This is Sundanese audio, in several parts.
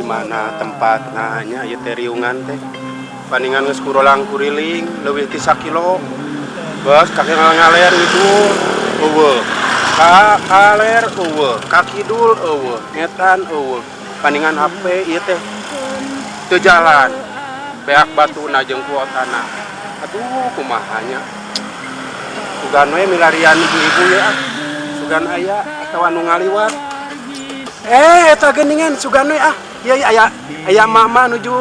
Mana tempatna nya ieu teh riungan teh? Paningan geus kurolang kuriling leuwih ti sakilo. Bos kaki ngaler ngidul euweuh. Ka kaler euweuh, ka kidul euweuh, ngetan euweuh. Paningan HP ieu teh teu jalan. Beak batuna jeung kuotana. Aduh, kumaha nya? Sugan we milarian ibu-ibu ye ah. Sugan aya atawa anu ngaliwat. Eh, eta geuningan sugan we ah. Ieu aya aya mama nuju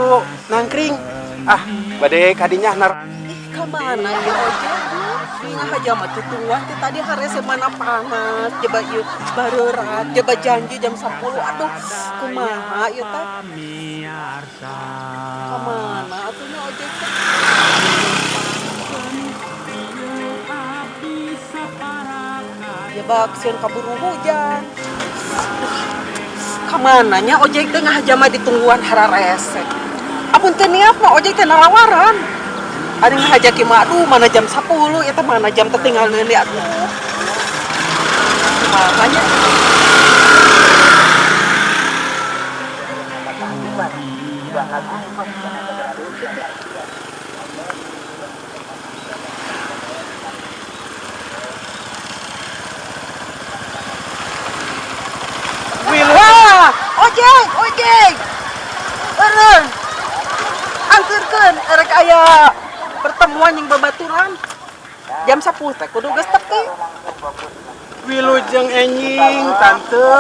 nangkring. Ah, bade kadinya nar. Ih, ka mana ieu ojek? Ngahaja mah tutungguan ti tadi harese mana panas, jaba ieu bareurat, jaba janji jam 10. Aduh, kumaha ieu teh? Ka mana atuh nya ojek teh? Jaba sieun kaburu hujan. Ka mana nya ojek teh ngahaja mah ditungguan hararese. Amun teu niat mah ojek teh nalawaran. Ari ngahaja ki mah aduh mana jam 10 eta mana jam teh tinggal neuli aduh. Kumaha nya? Wah, ojek, ojek. Eureun. Anterkeun erek aya pertemuan jeung babaturan. Jam 10 teh kudu geus tepi. Wilujeng enjing tante,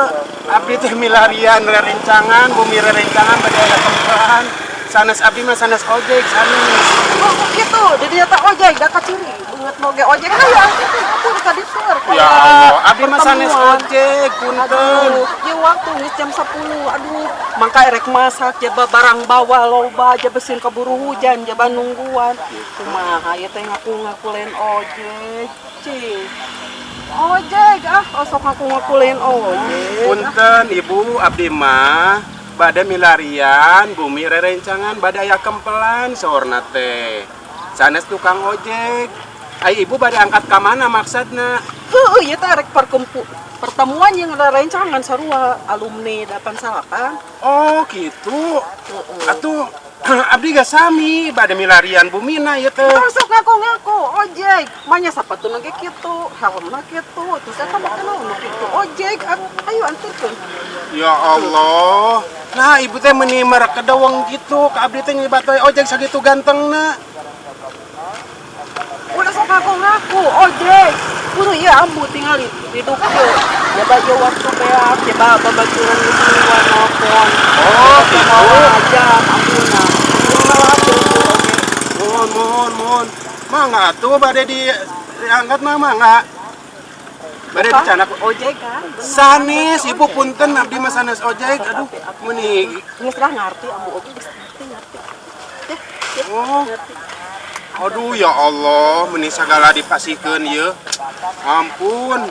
abdi teh milarian rerencangan, bumi rerencangan bade aya tempelan. Sanes abdi mah sanes ojek sanes. Oh, gitu, di dieu teh ojek da kaciri. Beungeut moge ojek hayu anterkeun atuh ka ditu erek Ya aya Allah, abdi mah sanes pertemuan. Ojek, punten. Aduh, ieu waktu geus jam 10. Aduh, mangka erek masak jaba barang bawa loba, jaba sieun kaburu hujan, jaba nungguan. Kumaha ieu teh ngaku-ngaku lain ojek. Cing. Ojek ah, osok ngaku-ngaku lain ojek. Punten ibu, abdi mah bade milarian bumi rerencangan bade aya kempelan saurna teh. Sanes tukang ojek. Ai ibu bade angkat ka mana maksudna? Heueuh, ieu teh erek pertemuan yang rerencangan sarua alumni 89. Oh, gitu. Heeh. Atuh abdi gak sami bade milarian bumina ieu teh. Masuk ngaku-ngaku ojek. Manya sapatuna ge kitu, helmna kitu, terus eta make naon nu kitu ojek. Ayo anterkeun. Ya Allah. Nah, ibu teh meuni merekedeweng gitu ka abdi teh nyebat we ojek sakitu gantengna. Ulah sok ngaku-ngaku ojek. Kudu ieu ambu tingali duduk ieu. Jaba ieu waktu beak, jaba babaturan geus nungguan nelpon. Oh, gitu. Mawa jam ambuna. Ulah atuh oge. Mohon, mohon, mohon. Mangga atuh bade di diangkat mah mangga. Bade dicanak ojek kan? Bener. Sanes, ibu punten abdi mah sanes ojek. Aduh, meuni. Geus lah ngarti ambu oge geus ngarti ngarti. Ya, ya, Oh. ngarti. Aduh ya Allah, meuni sagala dipasihkeun ieu. Ampun.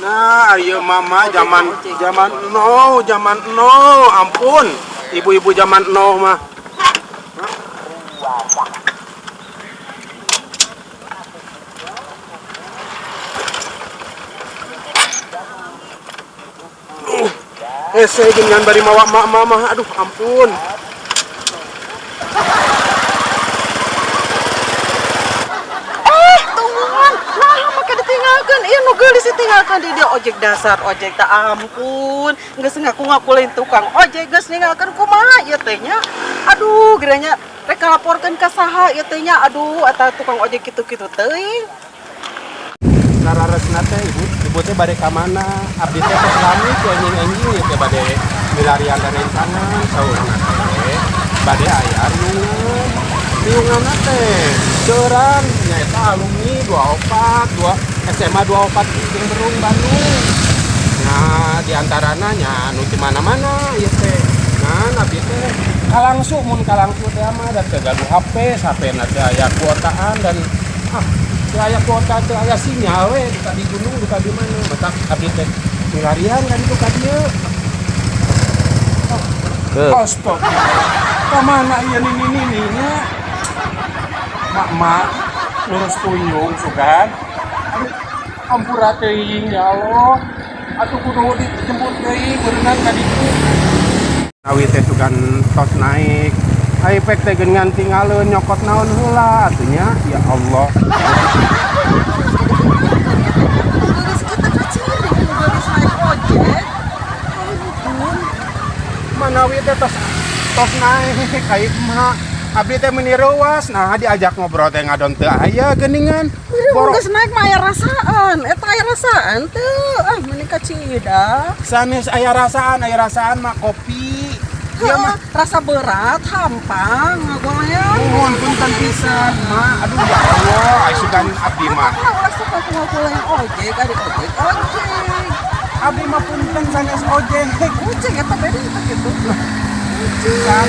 Nah, ieu mama zaman zaman no, zaman no, ampun. Ibu-ibu zaman no mah. Duh, hese jeung bari mawa mak mah, aduh ampun. Eh, tungguan. Nah, make ditinggalkeun. Ieu nu geulis ditinggalkeun di dieu ojek dasar ojek tak ampun. Geus ngaku-ngaku lain tukang ojek geus ninggalkeun kumaha ieu teh nya. Aduh, geranya rek ngalaporkeun ka saha ieu teh nya. Aduh, eta tukang ojek kitu-kitu teuing. Nararesna teh ibu, ibu teh bade ka mana? Abdi teh tos lami teh enjing-enjing ieu teh bade milarian rerencangan saurna teh. Bade aya riungan. Riunganna teh seueuran nyaeta alumni 24, dua SMA 24 Ujung Berung Bandung. Nah, di antarana nya anu di mana-mana ieu teh. Nah, abdi teh kalangsu mun kalangsu teh mah da teu gaduh HP, HP-na teh aya kuotaan dan ah teu aya kuota teu aya sinyal we duka di gunung duka di mana. Matak abdi teh milarian kan itu ka dieu. Astagfirullah. Ka mana ieu nini-nininya? Mak-mak lurus tuyung sugan. Aduh, ampura teuing ya Allah. Atuh kudu dijemput deui berenang ka ditu. Awi teh sugan tos naik. Ai pek teh geuningan tinggalin nyokot naon heula atuh nya. Ya Allah. Geus kita kaciri, geus naik ojek. Ampun. Manawi teh tos tos naik ai mah. Abdi teh meuni reuas, nah diajak ngobrol teh ngadon teu aya geuningan. Borok geus naik mah aya rasaan, eta aya rasaan teu. Ah, meuni kacida. Sanes aya rasaan mah kopi. Ieu mah rasa berat, hampang, ngagoleang. Nuhun punten pisan, Ma. Aduh ya Allah, ai sugan abdi mah. Nah, ulah sok ngaku-ngaku ojek, ari ojek, ojek. Abdi mah punten sanes ojek. Ojek eta beda eta kitu. Kan.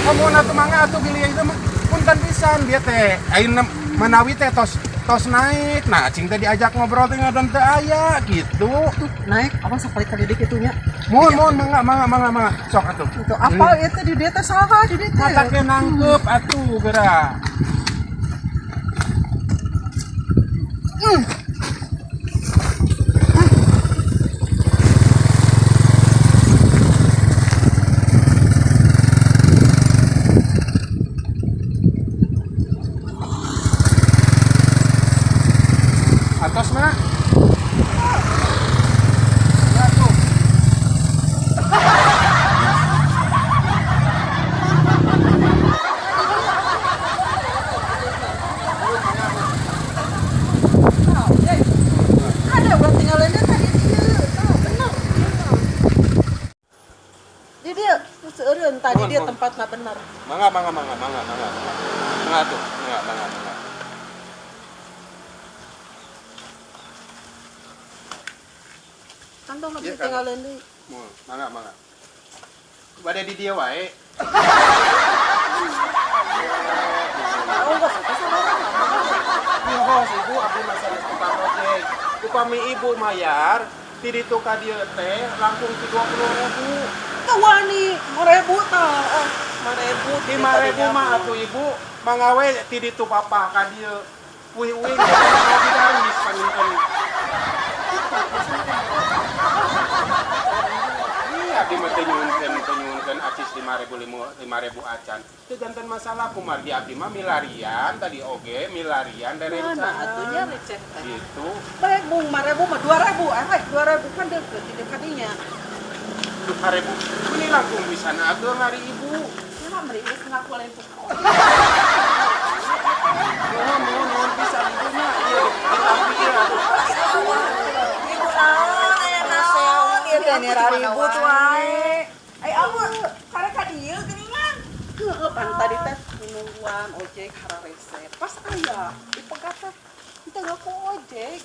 Kamu atuh mangga atuh bilih itu mah punten pisan bieu teh. Ayeuna manawi teh tos tos naik. Nah, cing teh diajak ngobrol teh ngadon teu aya gitu. Tuh, naik apa sakali-kali deui kitu nya. Mohon mohon mangga mangga mangga mangga. Sok atuh. Itu apa itu di dieu teh saha di dieu teh? Mata ke nangkep atuh geura. Atos mak. Ya tuh. Ada ulah tinggalin dia tadi dieu. Tah, bener. Di dieu seureun tadi dia tempatna bener. Mangga mangga mangga mangga mangga. Mangga tuh, mangga mangga mangga. Kantong Iya, abdi tinggalin deui. Moal, mangga mangga. Bade di dieu wae. Oh, enggak suka sama orang. Nyuhos ibu abdi mah sanes tukang ojek. Upami ibu mayar ti ditu ka dieu teh langkung ti 20.000. Teu wani, 5.000 tah. Ah, 5.000. 5.000 mah atuh ibu mangga we ti ditu papah ka dieu. Uih-uih ngopi daris panginten. Iya, abdi mah teu nyuhunkeun acis 5.000 5.000 acan. Teu janten masalah kumargi abdi mah milarian tadi oge milarian dan Mana atuh nya receh teh. Gitu. Baik mung 5.000 mah 2.000, ah 2.000 kan deukeut di dekat dinya. 2.000 meni langkung pisan ageng ari ibu. Ya mah geus ngaku lain tukang ojek. Nuhun nuhun nuhun pisan ibu mah ieu ditampi ieu atuh. Ibu naon aya naon ieu teh ribut wae. Ai amu karek ka dieu geuningan. Heeh, pan tadi teh nungguan ojek hararese. Pas aya dipegat teh teu ngaku ojek.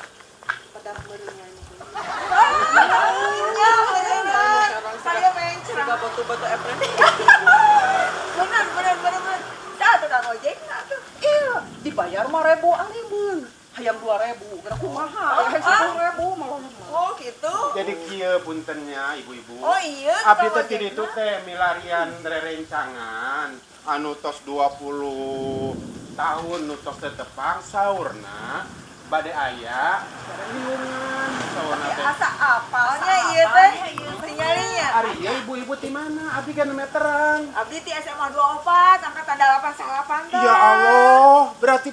Pedah meureungan. Nya bener. Saya mencrang. Suka batu-batu epren. Bener bener bener bener. Saha tukang ojek atuh? Iya, dibayar 5.000 ari meun. Hayam 2.000, geura kumaha? Hayam 10.000 malah. Oh gitu. Jadi kieu puntennya ibu-ibu. Oh iya. Abdi teh ti ditu teh milarian rerencangan anu tos 20 tahun nu tos teh tepang saurna bade aya riungan saurna teh. Asa apalnya ieu teh tinggalinya. Ari ieu ibu-ibu ti mana? Abdi kan meteran. Abdi ti SMA 24 angkatan 89 teh. Ya Allah, berarti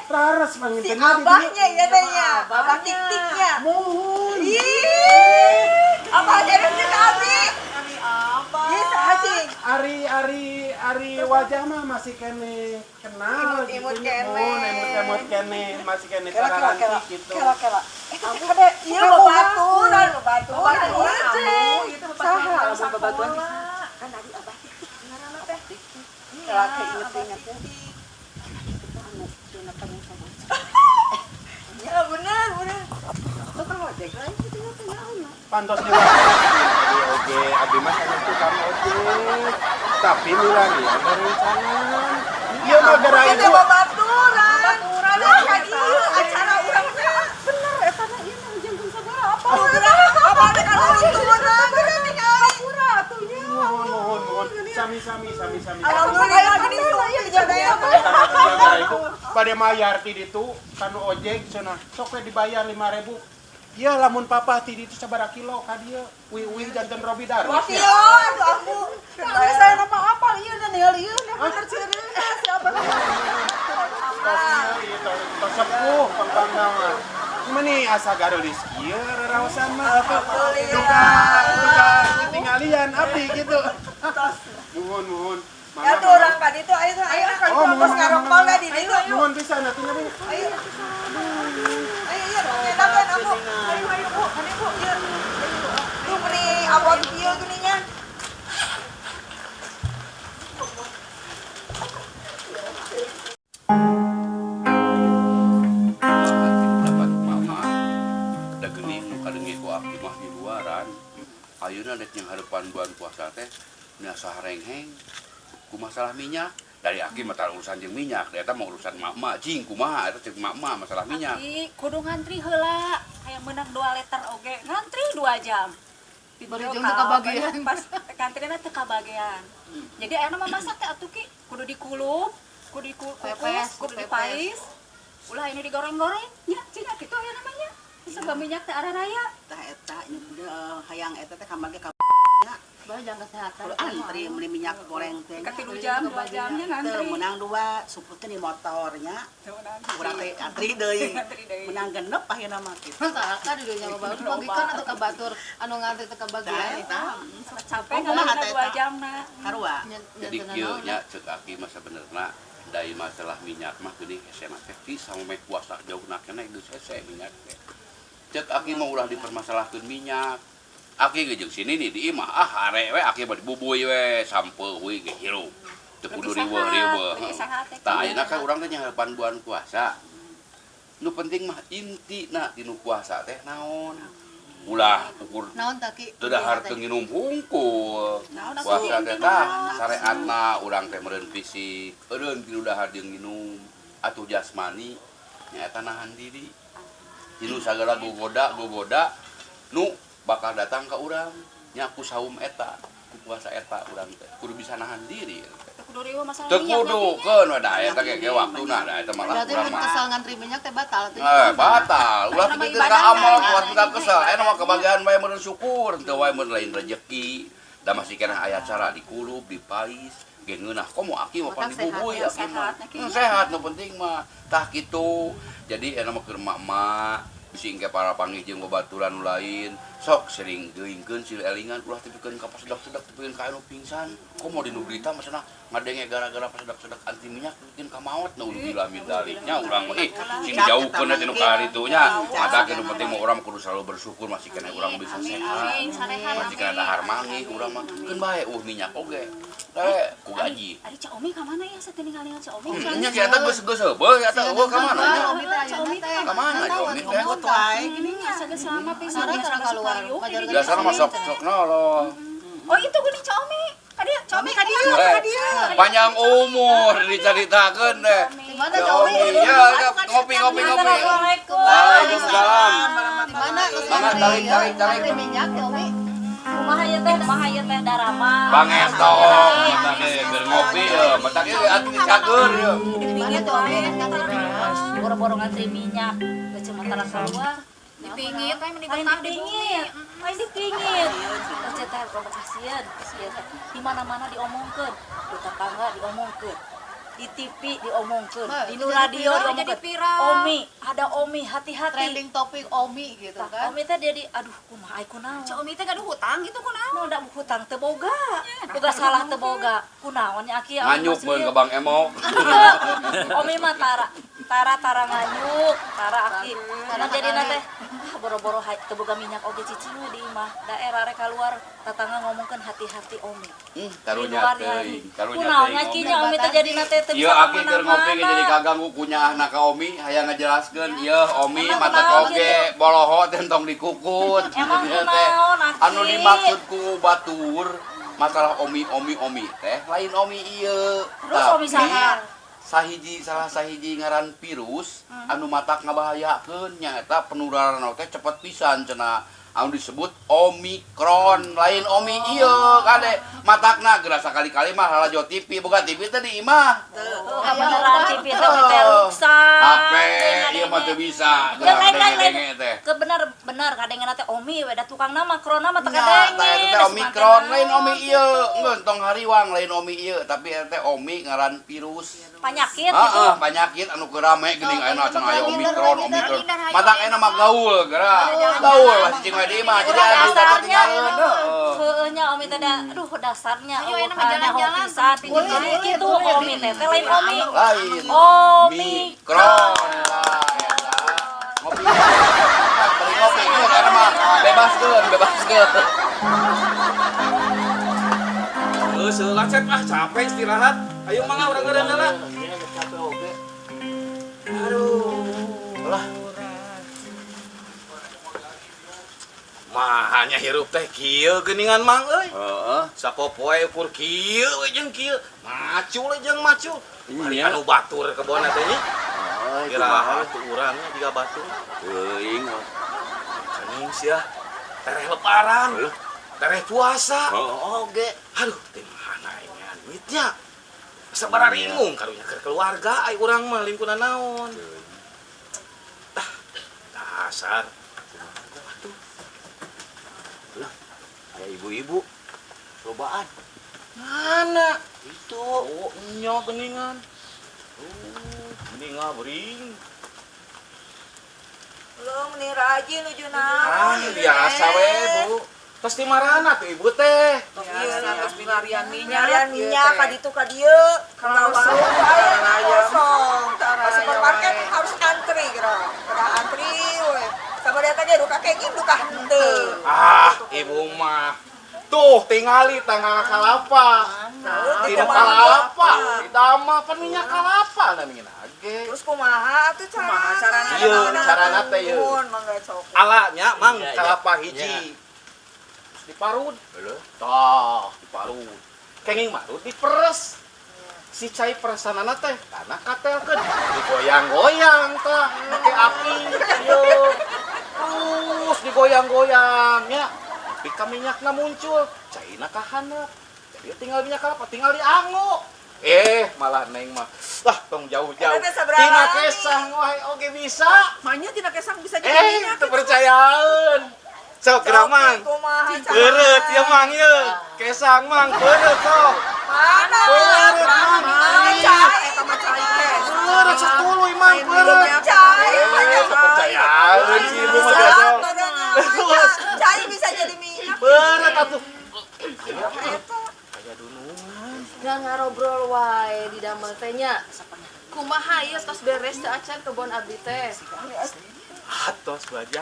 raras Si panginten abahnya ya teh nya. Abah tik-tiknya. Muhun. Ih, abah jadi ke abdi. Kami abah. Ih, saha cing? Ari ari ari wajah mah masih kene kenal Imut-imut gitu nya. kene. Oh, imut-imut kene masih kene Kela kela kela. sararantik gitu. Kela kela. Eh, kade Iya, babaturan, babaturan. Babaturan, Cing. gitu saha lamun babaturan. Kan tadi abah tik-tik ngaranna teh. Kela ke inget-ingetnya. Anu, dina kamu sama. Ya bener, bener. Tukang ojek lain kitu nya teh naon. Pantos di waktu oge abdi mah sanes tukang ojek. Tapi milarian rerencangan. Ieu mah gara Ieu ibu. teh babaturan. Babaturan ka dieu acara urang teh. Bener eta na ieu mah jangkung sabaraha apa? Abah teh kana tuntunan geus tingali. Pura atuh nya. Nuhun nuhun nuhun. Sami sami sami sami. Alhamdulillah geuning tuh kejadian. Gara ibu bade mayar ti ditu kanu ojek cenah sok we dibayar 5.000. Iya lamun papa ti ditu sabaraha kilo ka dieu. Uih-uih janten Robi Darwis. 2 kilo atuh ambu. Nah, saya nama apa ieu da ningali ieu na bener cirina si abah. Ieu tos sepuh pangpangna mah. Meni asa garulis kieu raraosan mah. Duka duka ditinggalian abdi kitu. Nuhun nuhun. Ya tuh urang ka ditu ayo ayo ka bos ngarokol da di ditu. Nuhun pisan atuh nya Bu. Ayo. Ayo ieu ngedakeun ambu. Ayo ayo Bu, kade Bu ieu. Duh meni abot kieu geuning nya. Ayeuna dek yang harapan bulan puasa teh nya saharengheng ku masalah minyak dari aki mah urusan jeung minyak eta mah urusan mak-mak cing kumaha eta cek mak-mak masalah minyak. Aki kudu ngantri heula hayang meunang 2 liter oge ngantri 2 jam. Bari jeung teu kabagian pas kantrina teu kabagian. Jadi ayeuna mah masak teh atuh ki kudu dikulup, kudu dikukus, kudu dipais. Ulah ini digoreng-goreng nya cing kitu aya namanya. Sebab minyak teh araraya. Tah eta hayang eta teh kamari ka nya. Jangan kesehatan. Antri beli minyak goreng teh. Ka 3 jam, 2 jamnya ngantri. Teu meunang 2, suputkeun di motornya. Urang teh antri deui. Meunang genep akhirna mah kitu. Tah ka di dieu nya baru bagikan atuh ka batur anu ngantri teh kabagian. Capek ngantri 2 jam na. Karua. Jadi kieu nya ceuk aki mah sabenerna dari masalah minyak mah geuning hese mah teh ti samemeh puasa jauhna keneh geus hese minyak teh. Cek aki mah ulah dipermasalahkeun minyak. Aki ge jeung sini nih di imah ah hare we aki mah dibubuy we sampeu we ge hirup. Teu kudu riweuh-riweuh. Tah ayeuna kan urang teh nyaheupan bulan puasa. Nu penting mah intina tinu puasa teh naon? Ulah ukur naon tah ki? Teu dahar teu nginum hungkul. Puasa teh tah sareatna urang teh meureun fisik, eureun tinu dahar jeung nginum atuh jasmani nyaeta nahan diri. Tinu sagala gogoda nu bakal datang ke urang nya ku saum eta ku puasa eta urang teh kudu bisa nahan diri teu kudu keun we da eta ge waktuna da eta malah berarti mun kesel ngantri minyak teh batal atuh batal ulah teu ka amal kuat ka kesel aya mah kebagian wae meureun syukur teu wae mun lain rejeki da masih keneh aya cara dikulub dipais ge ngeunah komo aki mah pan dibubuy aki mah sehat nu penting mah tah kitu jadi eta mah keur mak-mak bisi engke para panggih jeung babaturan nu lain sok sering geuingkeun silih elingan ulah tepikeun ka pasedak-sedak tepikeun ka anu pingsan komo di nu berita maksudna ngadenge gara-gara pasedak-sedak anti minyak tepikeun ka maot naudzubillah min dzalik nya urang mah ih sing dijauhkeun teh nu ka ditu nya mata nu penting mah urang kudu selalu bersyukur masih keneh urang bisa sehat masih keneh dahar manggih urang mah keun bae minyak oge ku gaji. Ari Ca Omi ka mana ya sateu ningali Ca Omi? Nya si eta geus geus heubeul eta eueuh ka mana nya? Ca Omi teh ka mana Ca Omi teh? Wae gini nya sageuh sama pisan biasana mah sok sok nolong. Oh itu geuning Ca Omi. Ka dieu Ca Omi ka dieu ka dieu. Panjang umur dicaritakeun teh. Di mana Ca Omi? Ya ngopi ngopi ngopi. Waalaikumsalam. Di mana? Tarik tarik tarik. Minyak Ca Omi. Kumaha ieu teh darama. Pangestok, mata ge keur ngopi ye, mata ge atuh cager ye. Dipingit wae boro-boro ngantri minyak, geus sementara keluar. Dipingit we meni betah di bumi. Lain dipingit. Terus teh loba kasieun, di mana-mana diomongkeun, di tetangga diomongkeun, di TV diomongkeun, di radio diomongkeun. Omi, ada Omi, hati-hati. Trending topik Omi gitu kan. Omi teh jadi aduh kumaha ai kunaon. Ca Omi teh gaduh hutang gitu kunaon. Nu da hutang teu boga. Boga salah teu boga. Kunaon nya aki nganyuk mun ke Bang Emok. Omi mah tara tara nganyuk, tara aki. Nah jadina teh boro-boro teu boga minyak oge cicing we di imah. Daerah rek kaluar tetangga ngomongkeun hati-hati Omi. Karunya teuing, karunya kunaon nya ki nya Omi teh jadina teh teu bisa ka aki keur ngopi ge jadi kaganggu kunyaahna ka Omi hayang ngajelaskeun ieu Omi mata oge boloho teh tong dikukut. Emang kunaon aki? Anu dimaksud ku batur masalah Omi Omi Omi teh lain Omi ieu. Terus Omi saha? Sahiji salah sahiji ngaran virus anu matak ngabahayakeun nyaeta penularan teh cepet pisan cenah anu disebut Omikron lain Omi ieu kade matakna geura sakali-kali mah lalajo TV boga TV teh di imah teu kabeneran TV teh teh ruksak HP ieu mah Teu bisa. Ya lain lain lain. Kadenge teh. Ke bener bener kadenge teh Omi we da tukang nama krona mah teu Nya, kadenge. tah eta teh Omikron lain Omi ieu. Enggeus tong hariwang lain Omi ieu, tapi eta teh Omi ngaran virus. Panyakit gitu. Heeh, panyakit anu keur rame geuning ayeuna cenah aya Omikron, Omikron. Matak ayeuna mah gaul geura. Gaul lah cicing we di imah jadi Urang aya berita dasarnya ketinggalan. Heeh. heueuh nya Omi teh da aduh dasarnya Ayo, ayeuna mah jalan-jalan, Jadi kitu Omi teh teh lain Omi. Lain. Omikron. Tah, eta. Ngopi. Beli ngopi geus ayeuna mah bebaskeun, bebaskeun. Heula Cep, ah capek istirahat. Ayo mangga urang ngeureun heula. Aduh. Lah. Mahanya hirup teh kieu geuningan Mang euy. Heeh. Sapopoe ukur kieu we jeung kieu. Macul we jeung macul. Bari Iya. anu batur kebonna teh nya. Heeh, Kira atuh urang nya jiga batur. Teuing. Kaning sia. Tereh lebaran. Tereh puasa. Heeh, oge. Aduh, teh mana ini duitnya? Sabaraha ringung karunya ke keluarga ai urang mah lingkungan naon. Tah, dasar. Atuh, Lah, aya ibu-ibu lobaan. mana? Itu. Oh, nya geuningan. Oh, geuningan bering. Lu meni rajin nuju naon? Ah, biasa we, Bu. Tos di marana tuh ibu teh? Biasa tos milarian minyak. Milarian minyak ka ditu ka dieu. Ka warung aya kosong. Ka supermarket harus antri geura. Kedah antri we. Sabada teh duka kenging duka henteu. Ah, ibu mah. Tuh, tingali tangga kalapa. Tidak kalapa, tidak mah pan minyak kalapa namanya ge. Terus kumaha atuh cara carana? Ieu, carana teh ieu. Nuhun mangga sok. Alanya Mang Iya, iya. kalapa hiji. Terus diparut. Tah, diparut. Kenging marut diperes. Si cai peresanana teh tanah katelkeun. Digoyang-goyang tah make api. Ieu. Terus digoyang-goyang nya. Pika minyakna muncul, caina kahanap. Jadi tinggal minyak kelapa, tinggal dianggo. Eh, malah neng mah. Lah, tong jauh-jauh. Eta teh sabaraha Tina lami? kesang wae oge bisa. Manya tina kesang bisa jadi Eh, minyak. teu percayaan. Sok geura Mang. Kumaha carana? Beureut ieu Mang ieu. Kesang Mang, beureut sok. Mana? Beureut Mang. Mana cai eta mah cai teh. Beureut satuluy Mang, beureut. Cai. Eh, teu percayaan si ibu mah biasa. Terus cai bisa jadi minyak. Beureut atuh. Eta. Aya dunungan. Nggak ngarobrol wae di damel teh nya. Kumaha ieu tos beres teu acan kebon abdi teh. Atos baja.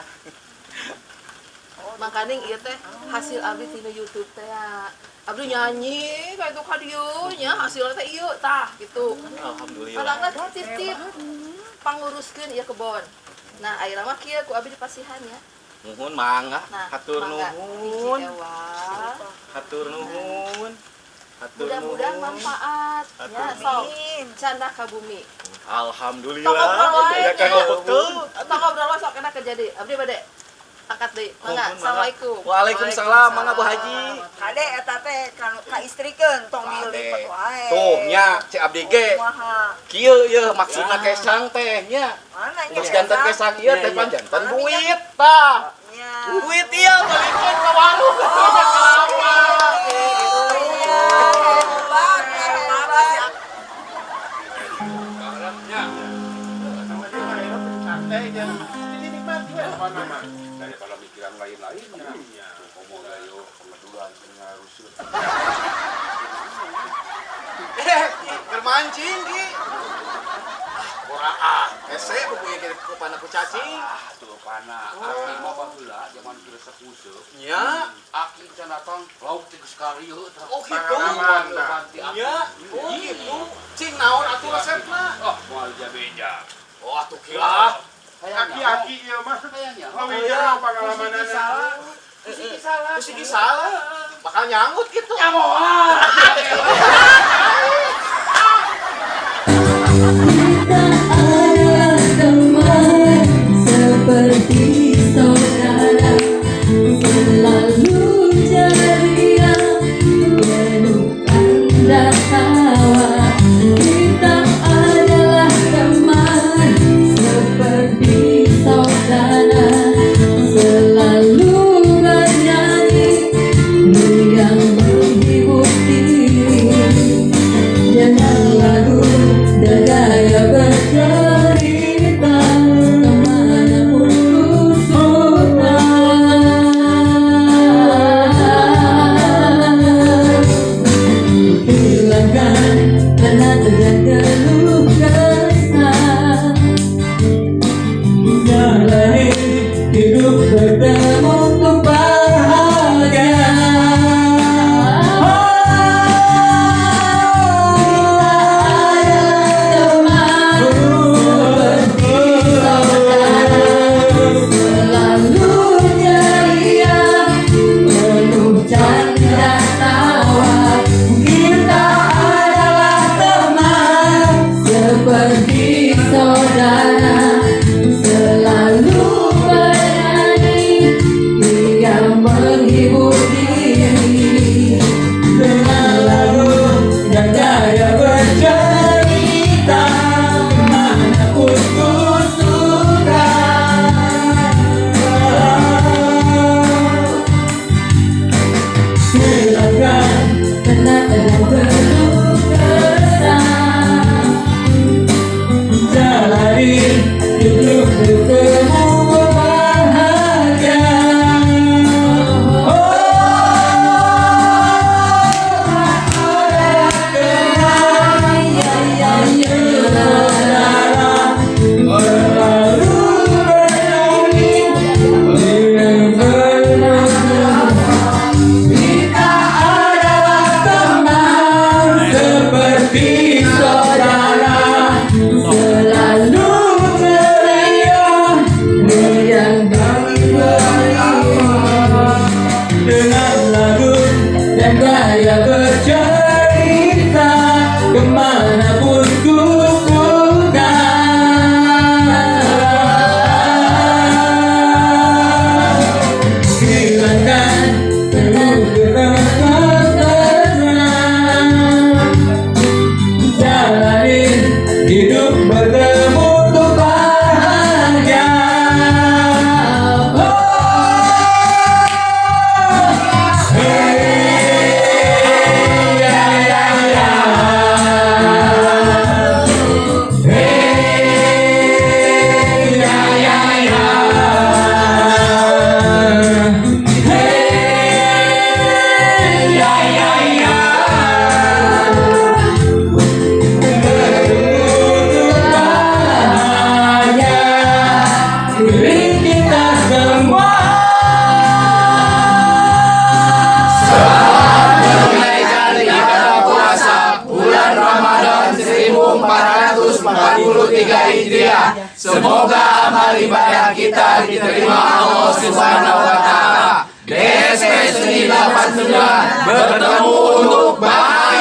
Makaning ieu teh hasil abdi tina YouTube teh ya. Abdi nyanyi kayak itu ka dieu nya hasilna teh ieu tah gitu. Alhamdulillah. Kalangna titip panguruskeun ieu kebon. Nah, ayeuna mah kieu ku abdi dipasihan ya. Nuhun mangga, Nah, hatur mangga. nuhun. Hiji ewa. Hatur nuhun. Hatur Mudah-mudahan nuhun. manfaat ya Hatur sok. Canda ka bumi. Alhamdulillah. Tong ngobrol wae Ya kan nya. betul. Tong ngobrol wae sok enak kejadi. Abdi bade angkat deui. Mangga. Nuhun, mangga. Assalamualaikum. Waalaikumsalam, mangga Bu Haji. Kade eta teh ka istrikeun tong dilipet wae. Tuh nya Cik Abdi ge. Kumaha? Kieu ieu maksudna kesang teh nya. Mana nya? Terus jantan kesang ieu teh pan jantan Mana duit tah. Nya. Duit ieu balikeun ka warung. Minyak kelapa. Iya, hebat, hebat. Nya. Daripada mikiran lain-lainnya. Komo gayo pengedulan ngaruseut. Eh, keur mancing ki. Ora ah, hese bubuy ge kupana ku cacing. Ah, tuh pana. Aki mah baheula zaman keur sekuseup. Nya. Aki can datang lauk teh geus karieu tah. Oh gitu. Pengalaman ti aki. Nya, oh gitu. Cing naon atuh resepna? Oh, moal beja. Oh atuh kilah. Aki-aki ieu mah. Kayaknya. Leuwih jero pangalamanana. Usiki salah. Usiki salah. Bakal nyanggut gitu. Nyamoan. Kita adalah teman seperti saudara, selalu ceria, penuh canda tawa. Kita adalah teman seperti 1443 Hijriah. Semoga amal ibadah kita diterima Allah Subhanahu wa Taala. DSP Seni 89 bertemu untuk bahagia.